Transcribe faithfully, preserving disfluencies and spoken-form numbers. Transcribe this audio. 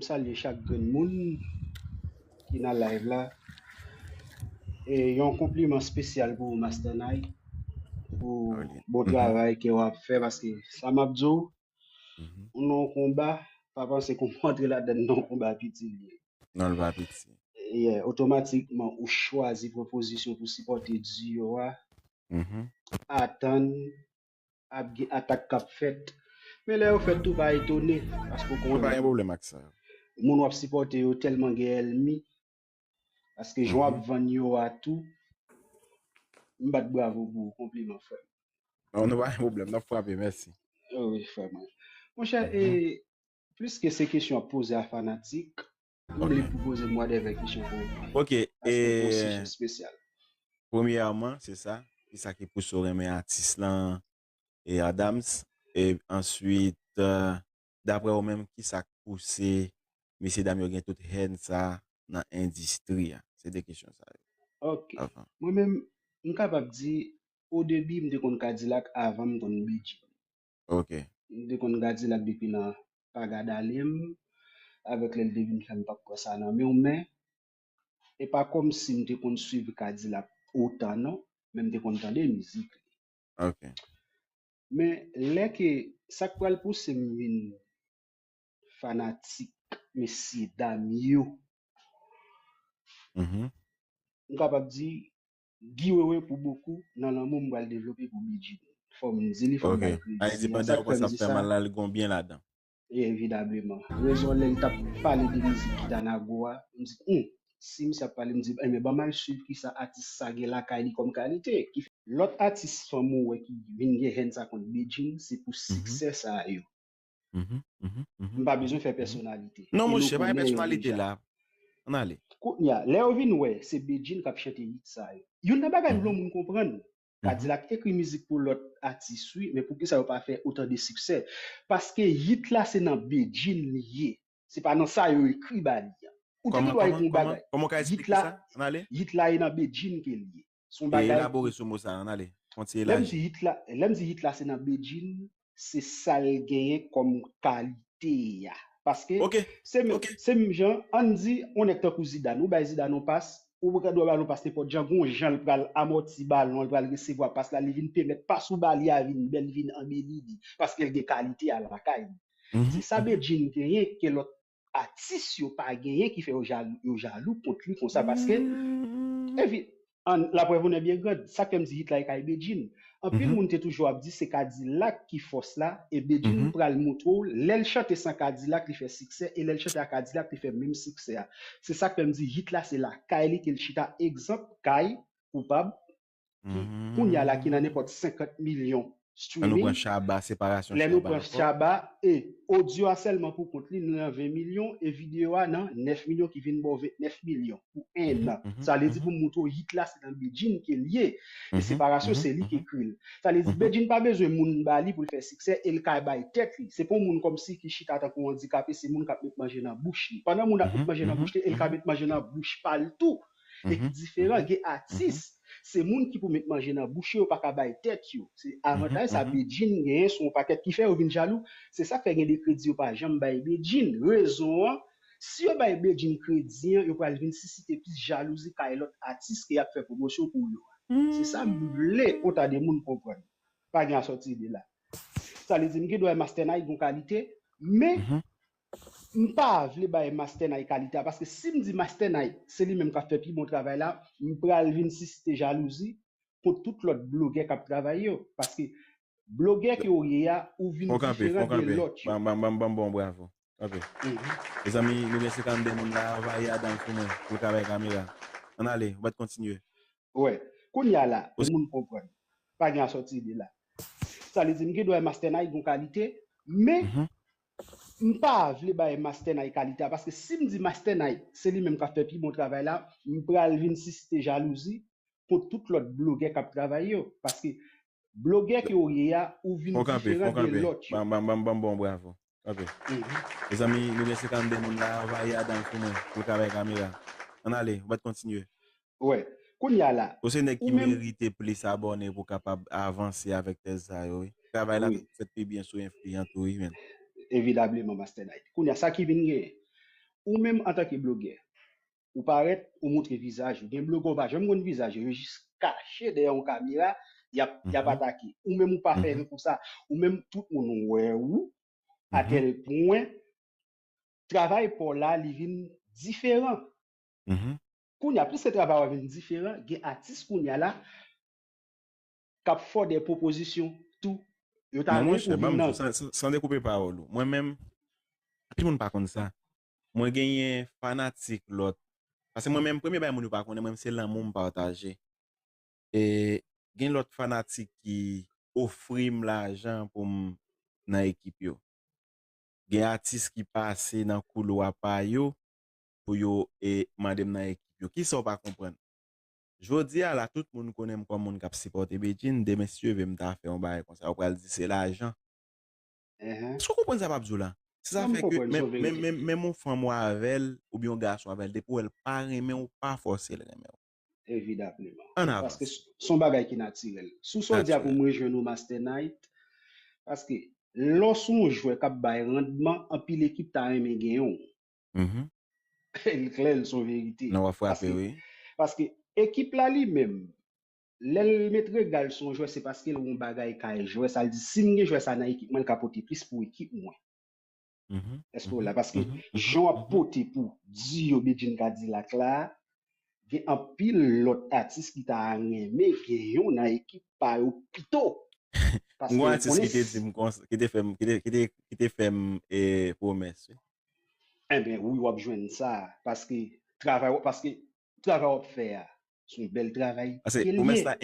M salye chak grenn moun ki nan live la. E yon konpliman espesyal pou ou, Master Nike, pou bon travay ke w ap fè, paske sa m ap di w, ou nan yon konba, pa panse ke w antre ladan l nan yon konba piti li ye. Non, l pa piti. Yeah, otomatikman, ou chwazi pran pozisyon pou sipòte duo a, atann ap gen atak k ap fèt. Men lè yo fèt tou, pa etone, paske w konnen. Pa gen pwoblèm ak sa. Moun w ap sipòte yo tèlman gen ènmi, paske jan w ap vann yo a tou, m bat bravo pou ou, konpliman, frè m. Non, nou pa gen pwoblèm, n ap frape, mèsi. Oh, wi, frè mwen. Monchè, e, plis ke se kesyon ap poze a fanatik, ou vle pou poze m whatever kesyon pou ou. Ok, paske e, pou sijè espesyal. Premyèman, se sa, ki sa ki pouse w renmen atis lan, e Adams, e answit, e, daprè ou menm, ki sa k pouse mesye dam yo gen tout hèn sa nan endistri a? Se de kesyon sa yo. Ok. Avan. Mwen menm, m kapab di, o debi, m te konn Kadilak avan m konn Bedjine. Ok. M te konn Kadilak depi nan pa gad ale m, avèk lè l te vin fè m p ap pran sa nan men w, men e pa kòmsi m te konn swiv Kadilak otan non, men m te konn tande mizik li. Ok. Men lè ke sa k pral pouse m vin fanatik mesye dam yo, m kapab di Guy Wewe pou bokou nan lanmou m pral devlope pou Bedjine. Fò m di li, fò m bay kredi. Sa k fè m di sa. Mal la, li gon byen ladan. Evidableman. Rezon lè l t ap pale de mizik Kitanago a, m di, hmm, si misye ap pale, m di, enben, ban m al swiv ki sa atis sa gen lakay li kòm kalite. Ki fè, lòt atis fanm ou wè ki vin gen hèn sa kont Bedjine, se pou siksè sa yo. M pa bezwen fè pèsonalite. Non, monchè, pa gen pèsonalite la. Ann ale. Kounye a, lè yo vin wè, se Bedjine k ap chante hit sa yo. Youn nan bagay m vle moun konprann, Kadilak ekri mizik pou lòt atis, wi, men poukisa yo pa fè otan de siksè? Paske hit la se nan Bedjine li ye. Se pa nan sa yo ekri ba li an. Ou te gen dwa ekri yon bagay. Kòman w ka eksplike sa? Ann ale. Hit la e nan Bedjine ke li ye. Se yon bagay. Elabore sou mo sa, ann ale. Kontinye elaji. Lè m di hit la, lè m di hit la se nan Bedjine, se sa l genyen kòm kalite a. Paske se menm, se menm jan, ann di, yon nèg tankou Zidane, ou bay Zidane yon pas, ou ka dwe ba l yon pas nenpòt jan, gon jan l pral amòti balon, l pral resevwa pas la, li vin pèmèt pas ou ba li a vin bèl, vin anbeli li, paske l gen kalite a lakay li. Se sa Bedjine genyen ke lòt atis yo pa genyen ki fè yo jalou, yo jalou kont li konsa, paske, evi, an, la preuve en est bien grande, sa k fè m di hit la e kay Bedjine. Anpil moun te toujou ap di se Kadilak ki fòs la, e Bedjine pral montre w, lè l chante san Kadilak, li fè siksè, e lè l chante ak Kadilak, li fè menm siksè a. Se sa k fè m di hit la, se lakay li ke l chita, egzanp, kay, koupab, ki, kounye a la, ki nan nenpòt senkant milyon streaming. Lè nou pran Shabba, separasyon Shabba ankò. Lè nou pran Shabba, e odyo a sèlman pou kont li, nou nan ven milyon, e videyo a nan nèf milyon ki vin ba w vennèf milyon pou en an. Sa vle di pou m montre w hit la, se nan Bedjine ke l ye. E separasyon, se li ki ekri l. Sa vle di, Bedjine pa bezwen moun ba li pou l fè siksè, e l ka bay tèt li. Se pa yon moun kòmsi ki chita tankou yon andikape, se moun k ap met manje nan bouch li. Pandan moun ap met manje nan bouch li, e l ka met manje nan bouch pa l tou. E ki diferan, gen atis, se moun ki pou met manje nan bouch yo, yo pa ka bay tèt yo. Se avantaj sa Bedjine genyen sou yon pakèt ki fè yo vin jalou. Se sa k fè gen de kredi yo pa janm bay Bedjine. Rezon an, si yo bay Bedjine kredi an, yo pral vin sisite plis jalouzi kay lòt atis ke y ap fè pwomosyon pou yo a. Se sa m vle yon ta de moun konprann. Pa gen asòti de la. Sa vle di, m gen dwa Master Nike gon kalite, men m pa vle bay Master Nike kalite a, paske si m di Master Nike, se li menm k ap fè pi bon travay la, m pral vin sisite jalouzi kont tout lòt blogè k ap travay yo. Paske blogè ke w ye a, ou vin diferan de lòt yo. Ban m, ban m, ban m, ban m ba w bravo. Kanpe. Mezanmi, nou gen senkannde moun la, anvayi Adams pou mwen, pou l ka bay kamera. Ann ale, ou mèt kontinye. Wè, kounye a la, pou moun konprann. Pa gen asòti de la. Sa vle di, m gen dwa Master Nike gon kalite, men m pa vle bay Master Nike kalite a, paske si m di Master Nike, se li menm k ap fè pi bon travay la, m pral vin sisite jalouzi kont tout lòt blogè k ap travay yo. Paske blogè ke w ye a, ou vin diferan de lòt yo. Ban m, ban m, ban m, ban m ba w bravo. Kanpe. Mezanmi, nou gen senkannde moun la, anvayi Adams pou mwen, pou l ka bay kamera. Ann ale, ou mèt kontinye. Wè, kounye a la, ou se nèg ki merite plis abòne pou w kapab avanse avèk tèz sa yo, wi. Travay la ap fèt pi byen sou enfliyan tou, wi, men. Evidableman, Master Nike. Kounye a, sa ki vin genyen? Ou menm antanke blogè, ou parèt, ou montre vizaj ou. Gen blogè ou pa janm konn vizaj yo, yo jis kache dèyè yon kamera, y ap, y ap atake. Ou menm ou pa fè konsa. Ou menm tout moun wè ou, atèl pwen travay pa w la, li vin diferan. Kounye a, piske travay ou vin diferan, gen atis kounye a la k ap fè w de pwopozisyon tou. Yo ta renmen pou vin nan. San, san dekoupe pawòl ou. Mwen menm, anpil moun pa konn sa. Mwen genyen fanatik lòt. Paske mwen menm, premye bagay moun yo pa konnen, mwen menm se lanmou m pataje. E gen lòt fanatik ki ofri m lajan pou m nan ekip yo. Gen atis ki pase nan koulwa pa yo pou yo e mande m nan ekip yo. Kisa w pa konprann? Jodi a la, tout moun konnen m kòm moun k ap sipòte Bedjine. Demen, si Dye vle, m ta fè yon bagay konsa. Yo pral di se lajan. Èske w konprann sa m ap di w la? Se sa fè ke menm, menm, menm yon fanm ou avè l, oubyen yon gason avè l, depi w wè l pa renmen w, pa fòse l renmen w. Evidamman. Ann avanse. Paske s- s on bagay ki natirèl. Sou sa w di a pou m rejwenn ou, Master Night, paske lè w se yon jwè k ap bay randman, anpil ekip ta renmen genyen w. L klè, l se yon verite. Non, w ap frape, wi. Paske ekip la li menm, lè l met rega l sou yon jwè, se paske l wè yon bagay kay jwè sa. L di, si m gen jwè sa nan ekip mwen, l ka pote plis pou ekip mwen. Èske w la? Paske jan w ap pote pou di yo, Bedjine Cadillac la, gen anpil lòt atis ki ta renmen gen yon nan ekip pa yo pito. Paske yo konnen. M gon atis ki te di m konsa, ki te fè m, ki te, ki te, ki te fè m e, pwomès, wi. Enben, wi, w ap jwenn sa. Paske travay, paske travay w ap fè a, se yon bèl travay. Paske pwomès la